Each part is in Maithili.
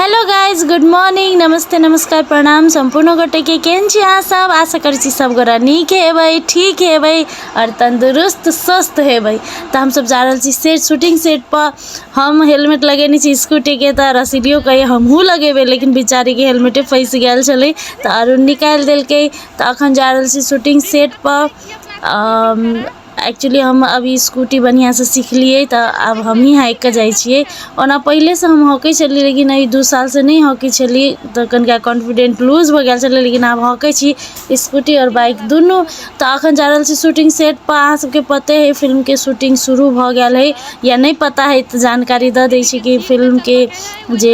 हेलो गाइज, गुड मॉर्निंग, नमस्ते, नमस्कार, प्रणाम सम्पूर्ण गोटे के। केहन छी अहाँ सब? आशा करै छी सब गोरा नीक हेबै, ठीक हेबै और तंदुरुस्त स्वस्थ हेबै। तऽ हमसब जा रहल छी सेट शूटिंग सेट पर। हम हेलमेट लगेने छी स्कूटीके, तऽ रसीलियो कहै हमहूँ लगेबै, लेकिन बेचारीके हेलमेटे फँसि गेल छलै तऽ अरुण निकालि देलकै। तऽ अखन जा रहल छी शूटिंग सेट पर। एक्चुअली हम अभी स्कूटी बढ़िआँसँ सिखलियै तऽ आब हमहीँ हाँकि कऽ जाइ छियै। ओना पहिलेसँ हम हौकै छलियै, लेकिन एहि 2 सालसँ नहि हौकै छलियै, तऽ कनिका कॉन्फिडेंट लूज भऽ गेल छलै, लेकिन आब हौकै छी स्कूटी आओर बाइक दुनू। तऽ अखन जा रहल छी शूटिंग सेट पर। अहाँ सबके पते हइ, फिल्मके शूटिंग शुरू भऽ गेल हइ, या नहि पता हइ तऽ जानकारी दऽ दै छी कि फिल्मके जे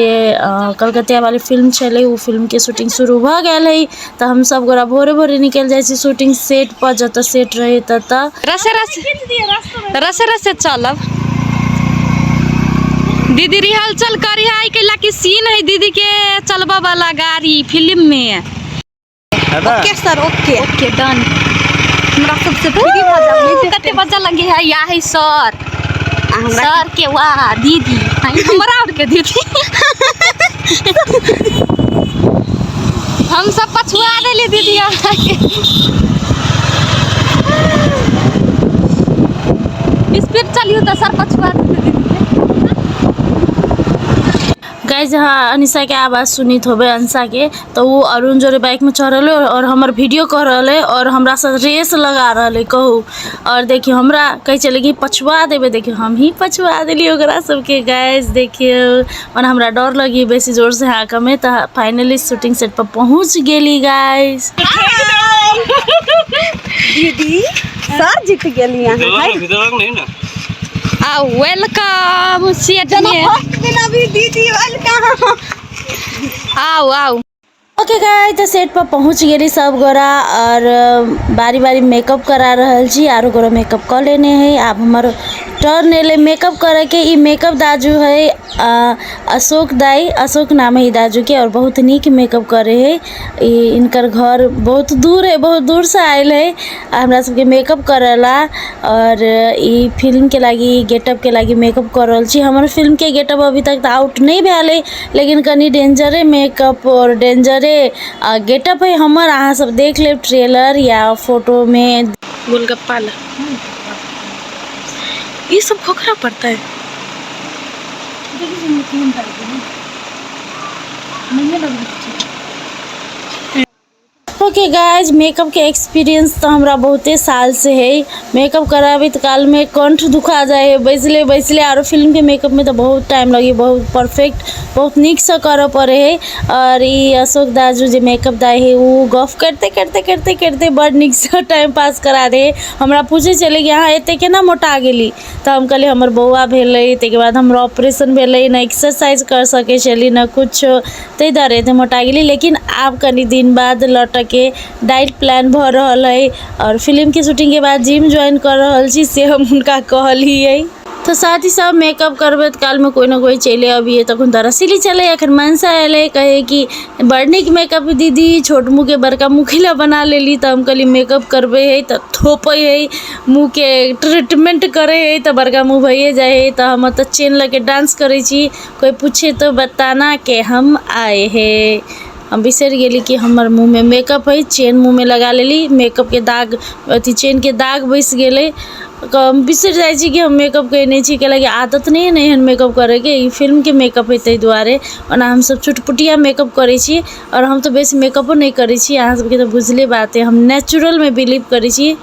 कलकतिया वाली फिल्म छलै, ओ फिल्मके शूटिंग शुरू भऽ गेल हइ। तऽ हमसब गोरा भोरे भोरे निकलि जाइ छी शूटिंग सेट पर, जतऽ सेट रहै ततऽ। रसे रसे रसे रसे चलब दीदी। रिहर्सल करी है कैला कि सीन है दीदी के चलबा वाला गाड़ी फिल्म में। Okay sir, okay. Okay, done. हमरा सबसे फ्री भऽ जाउ, नहि देखते। कते मजा लगे है या है सर। आ हमरा सर के वाह दीदी हाय, हमरा और के दीदी। हम सब पछुआ देली दीदी अहाँके। स्पीड चलियो तऽ सर पछुआ देतै दीदी के। गाइज, अहाँ अनिशा के आवाज़ सुनित होबै, अंशा के। तऽ ओ अरुण जोरे बाइकमे चढ़ल और हमर वीडियो कऽ रहल है और हमरासँ रेस लगा रहल है, कहू। और देखियौ, हमरा कहै छलै कि पछुआ देबै। देखियौ, हमही पछुआ देलियै ओकरा सबके। गाइज, देखियौ, ओना हमरा डर लगी बेसी जोरसँ हाँकऽमे। तऽ फाइनली शूटिंग सेट पर पहुँच गेली गाइज। दीदी, सर जीत गेली अहाँ है। आ welcome set जेना में। फर्स्ट दिन अभी दीदी welcome. आउ आउ। ओके गाइज, तऽ सेट पर पहुँच गेली सब गोरा और बारी बारी मेकअप करा रहल छी। आरो गोरा मेकअप कऽ लेने है, आब हमर टर्न एलै मेकअप करैके। ई मेकअप दाजू है अशोक दाई, अशोक नाम है ई दाजू के, और बहुत नीक मेकअप करे है ई। इनकर घर बहुत दूर है, बहुत दूरसँ आयल है आ हमरा सबके मेकअप करेला। और ई फिल्मके लागि, गेटअपके लागि मेकअप कऽ रहल छी। हमर फिल्मके गेटअप अभी तक तऽ आउट नहि भेल है, लेकिन कनि डेंजरे मेकअप और डेंजरे गेटअप है हमर। अहाँ सब देख लेब ट्रेलर या फोटोमे। गोलगप्पा ला ये सब खोखरा पड़ता है। ओके गाइज, मेकअपके एक्सपीरियंस तऽ हमरा बहुते सालसँ है। मेकअप कराबैत कालमे कंठ दुखा जाइ है बैसले बैसले। आरो फिल्मके मेकअपमे तऽ बहुत टाइम लगे, बहुत परफेक्ट, बहुत नीकसँ करऽ पड़ै है। आओर ई अशोक दाजू जे मेकअप दाइ है, ओ गप करते करते करते करते बड़ नीकसँ टाइम पास करा दै है। हमरा पूछै छलै कि अहाँ एते केना मोटा गेली? तऽ हम कहलियै, हमर बौआ भेलै, ताहिके बाद हमर ऑपरेशन भेलै, ने एक्सरसाइज कर सकै छली, ने किछो, ताहि दुआरे एते मोटा गेली। लेकिन आब कनि दिन बाद लौटऽके डाइट प्लान भऽ रहल अइ आओर फिल्मके शूटिंगके बाद जिम ज्वाइन कऽ रहल छी, से हम हुनका कहलियै। तऽ साथ ही साथ मेकअप करबैत कालमे कोइ ने कोइ चलि अबियै। तखन तऽ रसीली छलै, एखन मनसा एलै, कहै कि बड़ नीक मेकअप दीदी, छोट मुँहके बड़का मुँह कैला बना लेली? तऽ हम कहली, मेकअप करबै हइ तऽ थोपै हइ, मुँहके ट्रीटमेंट करै हइ तऽ बड़का मुँह भइए जाइ हइ। तऽ हम ओतऽ चेन लऽ के डांस करै छी। कोइ पूछे तो बताना के हम आए हे। हम बिसरि गेली कि हमर मुँहमे मेकअप हइ। चेन मुँहमे लगा लेली, मेकअपके दाग, अथी चेनके दाग बैसि गेलै। हम बिसरि जाइ छी कि हम मेकअप कयने छी, कैलाकि आदत नहि हइ ने एहन मेकअप करैके। ई फिल्मके मेकअप हइ, ताहि दुआरे। ओना हमसभ चुटपुटिया मेकअप करै छी आओर हम तऽ बेसी मेकअपो नहि करै छी। अहाँ सभके तऽ बुझले बात अइ, हम नेचुरलमे बिलीव करै छी।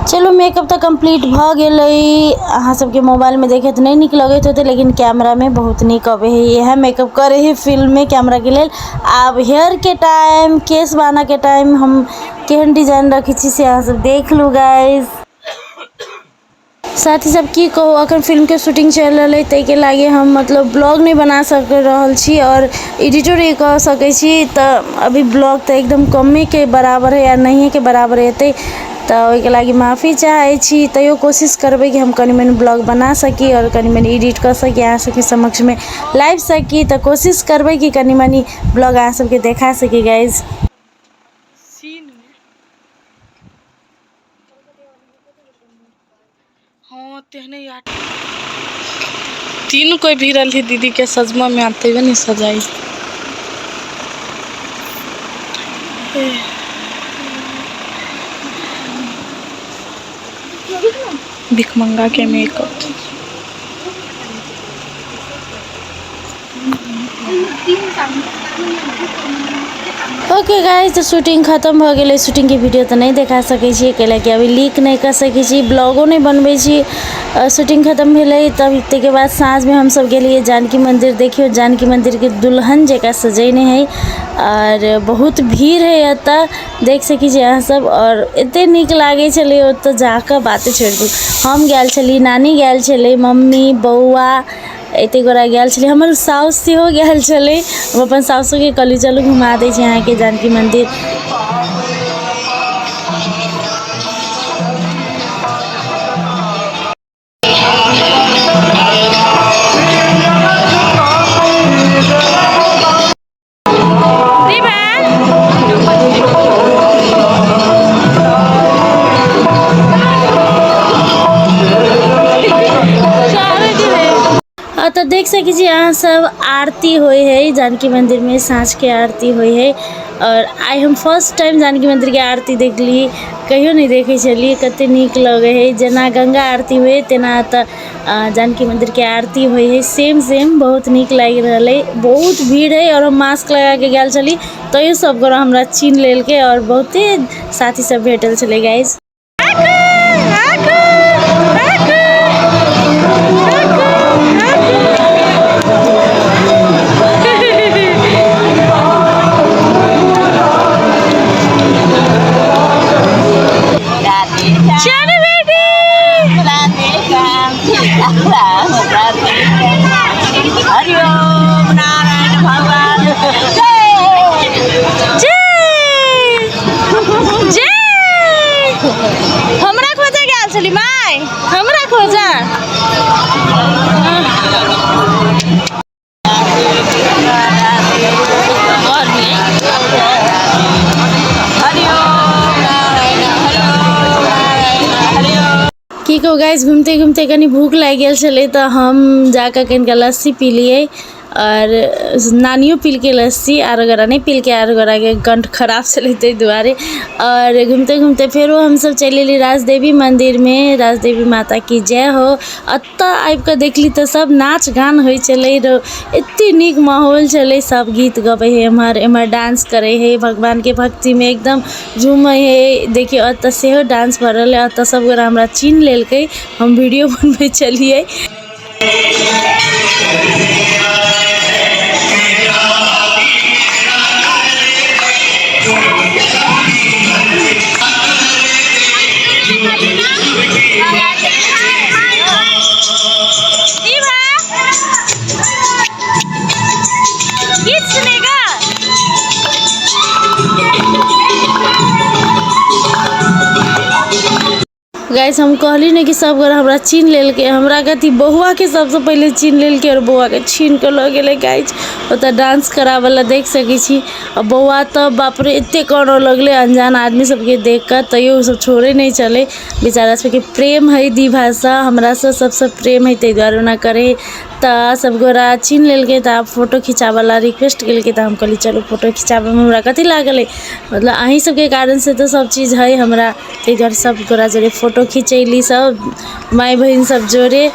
चलू, मेकअप तऽ कम्प्लीट भऽ गेलै। अहाँ सबके मोबाइलमे देखैत नहि नीक लगैत होतै, लेकिन कैमरामे बहुत नीक अबै हइ। इएह मेकअप करै हइ फिल्ममे कैमराके लेल। आब हेयरके टाइम, केश बान्हऽके टाइम। हम केहन डिजाइन रखै छी से अहाँ सब देख लू गाइस। साथी सब, की कहू, अखन फिल्मके शूटिंग चलि रहल अइ, ताहिके लागि हम मतलब ब्लॉग नहि बना सक रहल छी आओर एडिटो नहि कऽ सकै छी। तऽ अभी ब्लॉग तऽ एकदम कमेके बराबर हइ या नहिएके बराबर हेतै, तऽ ओहिके लागि माफी चाहै छी। तैयो कोशिश करबै कि हम कनि मनि ब्लॉग बना सकी आओर कनि मनि एडिट कऽ सकी, अहाँ सबके समक्षमे लाबि सकी। तऽ कोशिश करबै कि कनि मनि ब्लॉग अहाँ सबके देखा सकी गाइज। सीन में हाँ, तेहने यार तीन कोई भी रही दीदी के सजमा में आते हुए नहीं सजाई। भिखमंगा के मेकअप। ओके गाइस, तऽ शूटिंग खत्म भऽ गेलै। शूटिंगके वीडियो तऽ नहि देखा सकै छी, कैलाकि अभी लीक नहि कऽ सकै छी, ब्लॉगो नहि बनबै छी। शूटिंग खत्म भेलै तब ताहिके बाद साँझमे हमसब गेलियै जानकी मन्दिर। देखियौ जानकी मन्दिरके दुल्हन जकाँ सजेने हइ आओर बहुत भीड़ हइ एतऽ, देख सकै छी अहाँ सब। आओर एते नीक लागै छलै ओतऽ जाकऽ, बाते छोड़ि दू। हम गेल छली, नानी गेल छलै, मम्मी, बौआ, एतेक गोरा गेल छलै। हमर साउस सेहो गेल छलै। हम अपन साउसोके कहली चलू घुमा दै छी अहाँके जानकी मन्दिर। तऽ देख सकै छी अहाँ सब, आरती होइ है जानकी मंदिर में, साँझ के आरती होइ है। और आइ हम फर्स्ट टाइम जानकी मंदिर के आरती देखली, कहियो नहि देखै छलियै। कते नीक लगै है, जेना गंगा आरती होइ तेना तऽ जानकी मंदिर के आरती होइ है, सेम सेम। बहुत नीक लागि रहल है। बहुत भीड़ है और हम मास्क लगा के गेल छली, तैयो सब गोरा हमरा चिन्ह लेलकै और बहुते साथी सब भेटल छलै गाइस। चल बेटी। हरिओम नारायण भगवान। जय जय। हमरा खोजे गेल छली माय, हमरा खोजा। की कहू गाइस, घूमते घूमते कनी भूख लागि गेल छलै, तऽ हम जाकऽ कनिका लस्सी पीलियै आओर नानियो पीलकै लस्सी। आरो गोरा नहि पीलकै, आरो गोराके कण्ठ खराब छलै ताहि दुआरे। आओर घूमते घूमते फेरो हमसब चलि एलियै राजदेवी मन्दिरमे। राजदेवी माता की जय हो। एतऽ आबिकऽ देखली तऽ सब नाच गान होइ छलै, एते नीक माहौल छलै। सब गीत गबै हइ, एम्हर एम्हर डांस करै हइ, भगवानके भक्तिमे एकदम झूमै हइ। देखियौ एतऽ सेहो डांस भऽ रहल हइ। एतऽ सब गोरा हमरा चिन्ह लेलकै, हम वीडियो बनबै छलियै। गीत सुनेगा। गाइस, हम कहली ने कि सब गोरा हमरा चिन्ह लेलकै। हमरा कथी, बौआके सबसँ पहिले चिन्ह लेलकै आओर बौआके छीन कऽ लऽ गेलै गाइस ओतऽ डांस कराबऽ लए। देख सकै छी। आ बौआ तऽ बाप रे एते कानऽ लगलै अनजान आदमी सबके देख कऽ, तैयो ओसब छोड़ै नहि छलै। बेचारा सबके प्रेम हइ दीभासँ, हमरासँ सबसँ प्रेम हइ, ताहि दुआरे ओना करै हइ। तऽ सब गोरा चिन्ह लेलकै तऽ आब फोटो खिचाबऽ लए रिक्वेस्ट केलकै, तऽ हम कहली चलू फोटो खिचाबैमे हमरा कथी लागल हइ, मतलब अहीँ सबके कारणसँ तऽ सब चीज हइ हमरा। ताहि दुआरे सब गोरा जरे फोटो खिचैली, सब माय बहिन सब जोरे।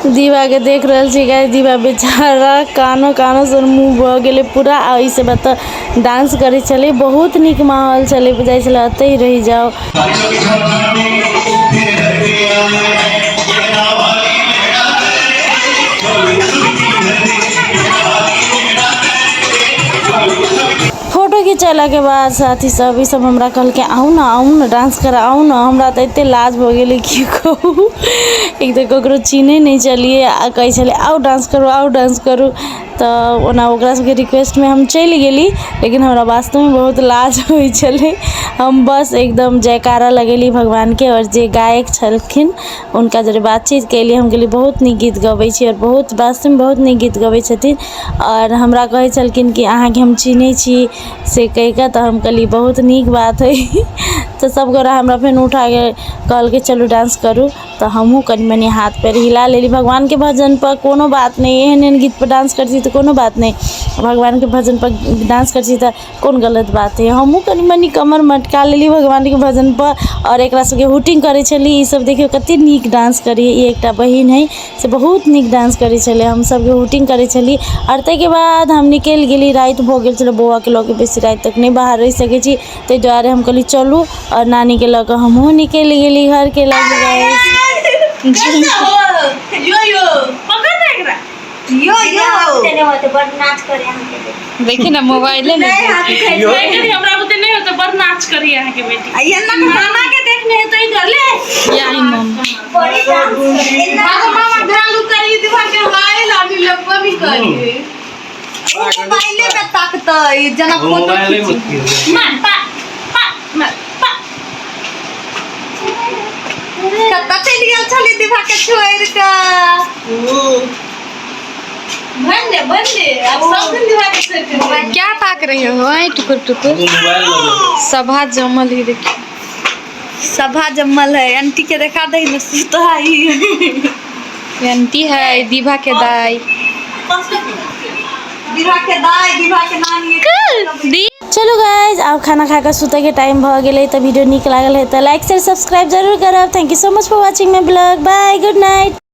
दीवाके देख रहल छी गाइस, दीवा बेचारा कानो कानो सन मुँह भऽ गेलै पूरा। आ ओहिसँ बाद तऽ डांस करै छलै, बहुत नीक माहौल छलै, बुझाइ छलै एतहि रहि जाउ। फोटो खिचेलाके बाद साथी सब ई सब हमरा कहलकै आउ ने, आउ ने, डांस करऽ आउ ने। हमरा तऽ एते लाज भऽ गेलै की कहू। एक तऽ ककरो चिन्है नहि छलियै आ कहै छलै आउ डांस करू, आउ डांस करू। तऽ ओना ओकरा सबके रिक्वेस्टमे हम चलि गेली, लेकिन हमरा वास्तवमे बहुत लाज होइ छलै। हम बस एकदम जयकारा लगेली भगवानके आओर जे गायक छलखिन हुनका जरे बातचीत केलियै। हम कहलियै बहुत नीक गीत गबै छी आओर बहुत वास्तवमे बहुत नीक गीत गबै छथिन। आओर हमरा कहै छलखिन कि अहाँके हम चिन्है छी से कहिकऽ, तऽ हम कहलियै बहुत नीक बात हइ। तऽ सब गोरा हमरा फेर उठाके कहलकै चलू डांस करू, तऽ हमहूँ कनि मनि हाथ पैर हिला लेली भगवानके भजनपर। कोनो बात नहि, एहन एहन गीतपर डांस करै छी तऽ तऽ कोनो बात नहि। भगवानके भजनपर डांस करै छी तऽ कोन गलत बात हइ? हमहूँ कनि मनि कमर मटका लेली भगवानके भजनपर आओर एकरा सबके हुटिंग करै छली। ई सब देखियौ, कते नीक डांस करै ई एकटा बहिन हइ, से बहुत नीक डांस करै छलै। हमसब हुटिंग करै छली आओर ताहिके बाद हम निकलि गेली। राति भऽ गेल छलै। बौआके लऽ कऽ बेसी राति तक नहि बाहर रहि सकै छी, ताहि दुआरे हम कहली चलू आओर नानीके लऽ कऽ हमहूँ निकलि गेली घरके लग। यो यो। देखी ना, मोबाइले नहीं। हमरा बुते नहि होतै, बड़ नाच करी अहाँके बेटी। आ एना मामा के देखने हेतै गले। यही मम्मी। मामा ढालू करी दिवा के हाय लाली लब्बा भी करी। ओ मोबाइले में ताकतै जेना फोटो खींची। मार पा पा, मार पा। कतऽ चलि गेल छली दिभा के छोड़ि कऽ? बन दे, बन दे, अब सब दिन दिवा के छोड़ के। क्या ताक रहे हो? आई टुकुर टुकुर सभा जमल ही, देखिए। सभा जमल है। आंटी के देखा दही ने, सुता ही। आंटी है दिभा के दाई। दिभा के दाई, दिभा के नानी। दी। चलू गाइज, आब खाना खा कऽ सुतैके टाइम भऽ गेलै। तऽ वीडियो नीक लागल है तऽ लाइक, शेयर, सब्सक्राइब जरूर करब। Thank you so much for watching my vlog. Bye, good night.